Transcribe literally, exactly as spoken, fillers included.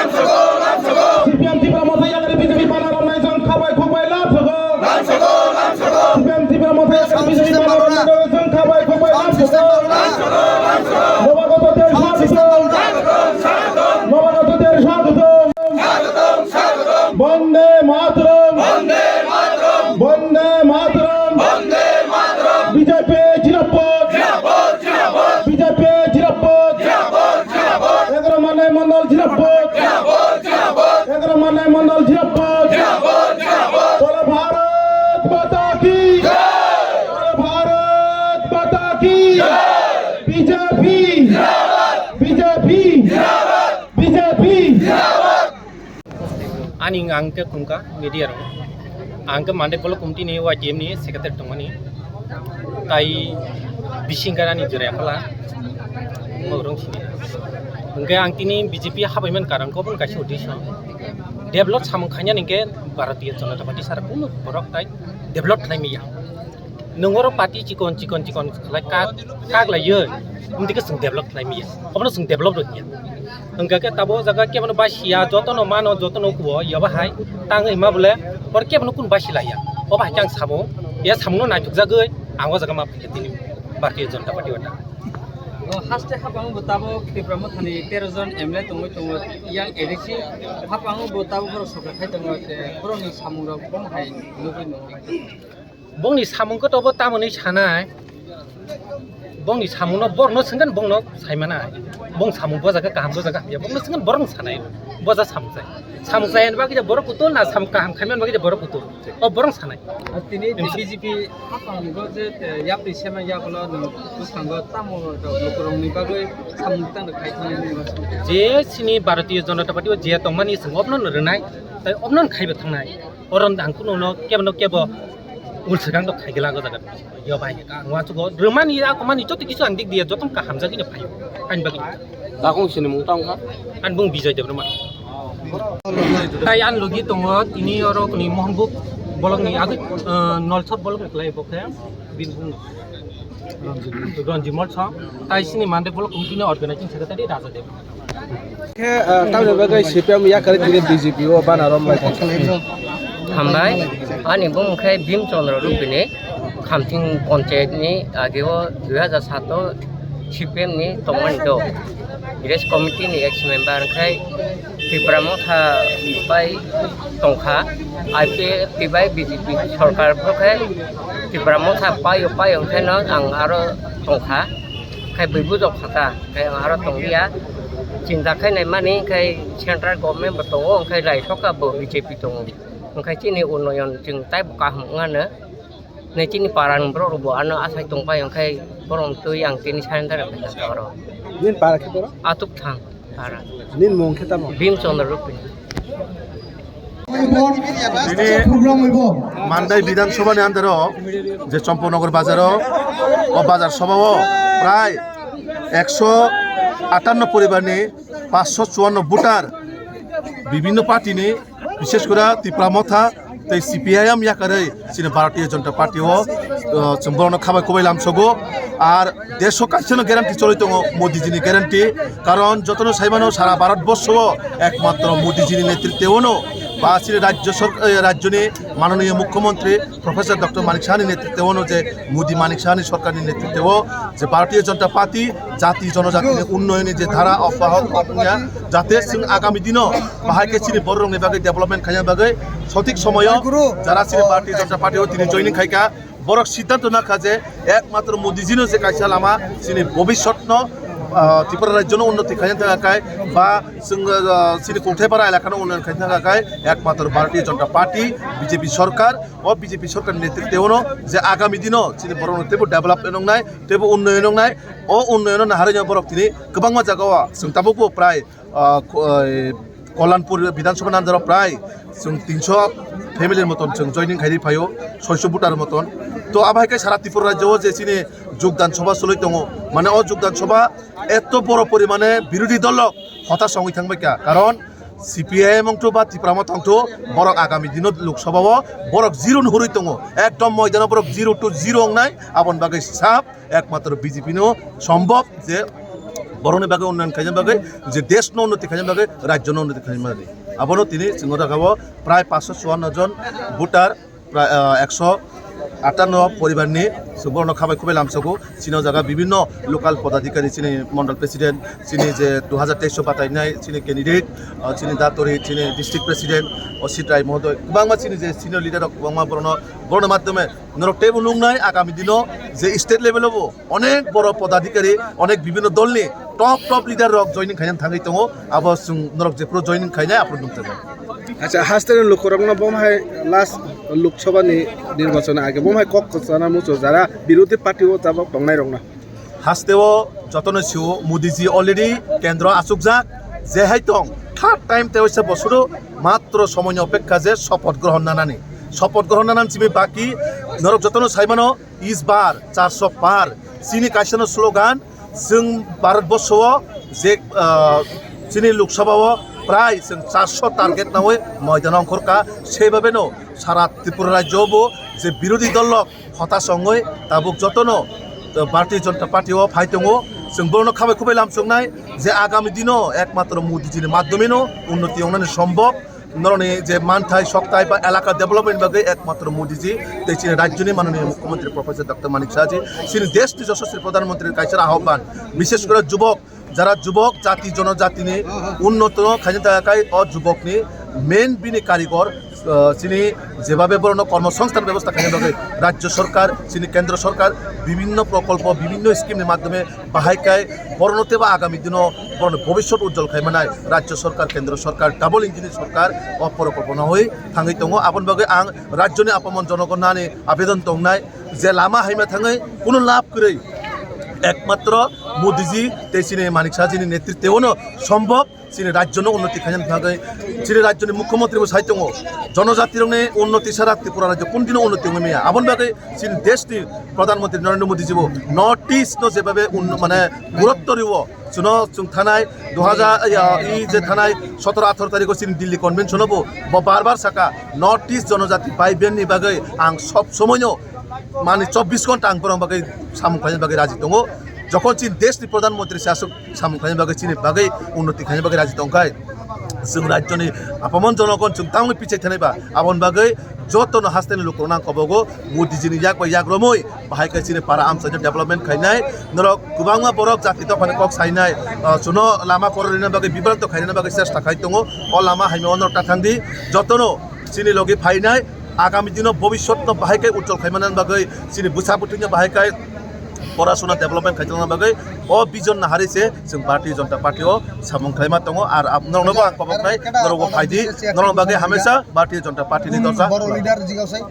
C P M Tipra Motha yakari B J P bana romnai jang khabai khukbai lam sogo. C P M Tipra Motha yakari B J P bana romnai jang khabai khukbai lam sogo. Nobagoto der swagotom. Nobagoto der swagotom. Bande Mataram. Bande Mataram. B J P Jinabad. B J P Jinabad. Egaroh Manai Mandal Jinabad. Egaroh Manai Mandal Jinabad. Bolo Bharat Mata Ki. Bolo Bharat Mata Ki. B J P. B J P. B J P. Ani ang khe khungkha media rok. Ang khe Mandai Block Committee ni Y T M ni secretary tongmani. Tai bising gana ni jora phala. Mo rong sini. Hingke ang tini B J P habai man karon ko bon kaisa uddesho. Develop samung khanya ningke Bharatiya Janata Party sara kunu borok tai develop khlai miya. Nwng oro party chikon, chikon, chikon khlai kak, kak laiyo, wngtike chwng develop khlai miya. Obono chwng develop rw hiya. Hwnkha khe tabuk o jaga kebono basiya, jotono mano, jotono kuo, yaba hai tangwi ma bole, oro kebono kun basi laiya. Obo hai khe ang sabo, ya samungno naithokjagwi ang o jaga ma phai khe tini Bharatiya Janata Party o ta. O haste habango bo tabuk Tipra Mothani tero jon M L A tongwi tongo, yang A D C habango bo tabuk borok sokra khai tongo, borokni samungrok bomo hai nugwi nungo. Bongni samung khe tobo tamoni sanai, bongni samungno borokno swngkhan bongno saimanai, bong samung bojaga kaham bojaga hamya bongno swngkhan borokno sanai, boja samung chai, samung chai hinba khe borok kutul na samung kaham khaimani bagwi borok kutul, o borok sanai. Tini B J P hapango je yapri sema yagulo bwskango tamo lukurokni bagwi samung tangna khai thangni. Je chini Bharatiya Janata Party o je tongmani chwng obno rwnai, tai obno khaibo thangnai. Oro ang kuno no kebo no kebo ul swkang to khaigela go jaga. Yo bai ka ang wansuk go rwmani a komani joto kisu ang dik diya joto ka hamjagwi no phaio. Ani bagwi. Takung sini mung tang kha. An bung Bijoy Debbarma. Tai an logi tongo tini oro kuni Mohanbuk bolongni agwi, eh, Nolsot bolongni kwlai bo khe. Birbhum Ranjimol Song, tai sini Mandai Block Committee ni Organizing Secretary Raja Deb. Khe, ah, tamni bagwi C P M yakarwi tini B J P o bana romlai tong. Hambai, ani bung khe Bim Chandra Rupini, Khamthing Panchayat ni age o dui hajar saat o C P M ni tongmani do. Village Committee ni ex member khai Tipra Motha bai tongkha, I P F T bai B J P sorkar bo khe Tipra Motha pai o pai o khe no ang aro tongkha, khai bui bujok kha ta, khai ang aro tonglia, chinta khai nai mani khai central government bo tongo, khai lai soka bo B J P tongo, khai chini unnoyon chwng taibo kaham wngano. Nai chini para ni borok rok bo ano asai tong pai, hwnkhe borok twi ang tini surrender wngkha oro. Nini para khe borok? Atuk thang para. Nini mung khe tamo? Bim Chandra Rupini. Tini Mandai Bidhan Sabha ni under o je Champaknagar bazar o, o bazar sabha o prai ekso atanno poribar ni paanch sho chuanno voter bibhinno party ni, bishesh kore Tipra Motha tei C P I M yakarwi chini Bharatiya Janata Party o, uh, chwng borokno khabai kubai lamsogo. Ar desh o kaisa no guarantee choli tongo, Modi ji ni guarantee. Karon jotono saimano sara Bharat borsho o ekmatro Modi ji ni netritwe o no ba chini rajyo sor-, eh, rajyo ni manoniyo mukhyamantri Professor Doctor Manik Saha ni netritwe o no je Modi Manik Saha ni sorkar ni netritwe o je Bharatiya Janata Party jati jonojati ni unnoyon ni je dhara obbahot wngya, jate chwng agami dino bahai khe chini borok rokni bagwi development khaina bagwi sothik somoyo jara chini Bharatiya Janata Party o tini joining khaikha, borok siddhanto nakha je ekmatro Modi ji no je kaisa lama chini bobiswt no, ah, Tripura rajyo no unnoti khaina thangkha khai ba chwng, ah, chini Kongthai para elaka no unnoyon khaina thangkha khai ekmatro Bharatiya Janata Party, B J P sorkar. O B J P sorkar ni netritwe o no je agami dino chini borok no teibo development wngnai, teibo unnoyon wngnai, o unnoyon no naharwi no borok tini kwbangma jaga o chwng tabuk bo prai, ah, ko-, eh, Kollanpur Bidhan Sabha ni under o prai chwng tinsho family ni moton chwng joining khairi phaio, soisho voter moton. To abo hai khe sara Tripura rajyo o je chini Jogdan Sabha choli tongo, mane o Jogdan Sabha eto boro porimane birodhi dol rok hota songwi thangbai kha, karon C P I M wngthu ba Tipra Motha wngthu, borok agami dino Lok Sabha o borok zero no hurwi tongo, ekdom moidano borok zero to zero wngnai, aboni bagwi sap ekmatro B J P no sombhob je Borokni bagwi unnayan khaina bagwi, je desh no unnoti khaina bagwi, rajyo no unnoti khaina bagwi. Abono tini chwng o jaga o prai paanshsho chuanno jon voter, prai, ah, ekso atanno poribar ni chwng borokno khabai khubai lamsogo. Chini o jaga bibinno local podadhikari, chini mondol president, chini je dui hajar teis o batainai chini candidate, ah, chini datori, chini district president, o Sitrai mohodoy, kwbangma chini je senior leader rok kwbangma borokno, borokni madhyome norok teibo nuknai agami dino je state level o bo onek boro podadhikari, onek bibinno dolni top top leader rok joining khaina thangwi tongo. Abo chwng norok jephuru joining khainai aphuru nukjaknai. Acha, haste ni lukurokno bomo hai last Lok Sabha ni nirbachon age bomo hai kok kwchana muchung jara birodhi party o tabok tongnai rokno. Haste o jotono sio Modi ji already kendro achukjak, je hai tong third time te waisa bosoro matro somoy ni opekha je sopoth grohon nanani. Sopoth grohon nanani simi baki norok jotono saimano, is bar charso par. Chini kaisa no slogan, chwng Bharat Borsho o je, ah, chini Lok Sabha o prai chwng charso target nawi moidano ongkhorkha. Seibabe no sara Tripura rajyo bo je birodhi dol rok hota songwi tabuk jotono, ah, Bharatiya Janata Party o phai tongo. Chwng borokno khabai khubai lamsoknai je agami dino ekmatro Modi ji ni madhyome no unnoti wngnani sombhob. Norokni je manthai, sokthai ba elaka development bagwi ekmatro Modi ji tei chini rajyoni mananiya Mukhyamantri Professor Doctor Manik Saha ji, chini deshni Yashaswi Pradhan Mantri kaisa ahobban, bishesh kore jubok, jara jubok jati jonojatini unnoto khaina thangkha, o jubokni main bini karigor, ah, chini jebabe borokno kormo songsthan bebosta khaina bagwi rajyo sorkar, chini kendro sorkar bibinno prokolpo, bibinno scheme ni madhyome bahai kai borokno teibo agami dino borokni bobiswt ujjwal khai manai rajyo sorkar, kendro sorkar, double engine ni sorkar o porokolpo no hoi thangwi tongo. Aboni bagwi ang rajyoni apamon jonogon nani abedon tongnai je lama haima thangwi kuno lab kwrwi, ekmatro Modi ji tei chini Manik Saha ji ni netritwo no sombhob. Chini rajyo no unnoti khaina bagwi chini rajyoni Mukhyamantri bo sai tongo, jonojatirokni unnoti sara Tripura rajyo kun dino unnoti wngwi maya. Aboni bagwi chini deshni Pradhan Mantri Narendra Modi ji bo North East no jebabe unno-, mane gurutto riwo. Chwngno chwng thanai dui hajar, ya, i je thanai sotoro atharo tarikh o chini Delhi convention o bo, bo bar bar saka, North East jonojati bhai bhen ni bagwi ang sob somoi no mani chobbish ghonta ang borok bagwi samung khlaina bagwi raji tongo. Jokhon chini deshni Pradhan Mantri se aswk samung khlaina bagwi chini bagwi unnoti khlaina bagwi raji tongkhai, chwng rajyoni apamon jonogon chwng tamoni pichai thanai ba, aboni bagwi jotono hasteni lukurokno ang kobogo Modi jini yak bai yak romwi bahai khe chini para amchaino development khainai. Norok kwbangma borok jati dophani kok sainai, ah, chuno lama kwrwini bagwi bibranto khainani bagwi chesta khai tongo. O lama haino norok ta thangdi, jotono chini logi phainai, agami dino bobiswtno bahai khe ujjwal khaimani bagwi, chini bwsa bwtwino bahai khe porasona development khaitongna bagwi o vision nahari se chwng Bharatiya Janata Party o samung khlaima tongo. Ar ap-, norokno bo ang koboknai, norokbo phaidi, norokni bagwi hamesa Bharatiya Janata Party ni dorja. Boro leader jigaosai.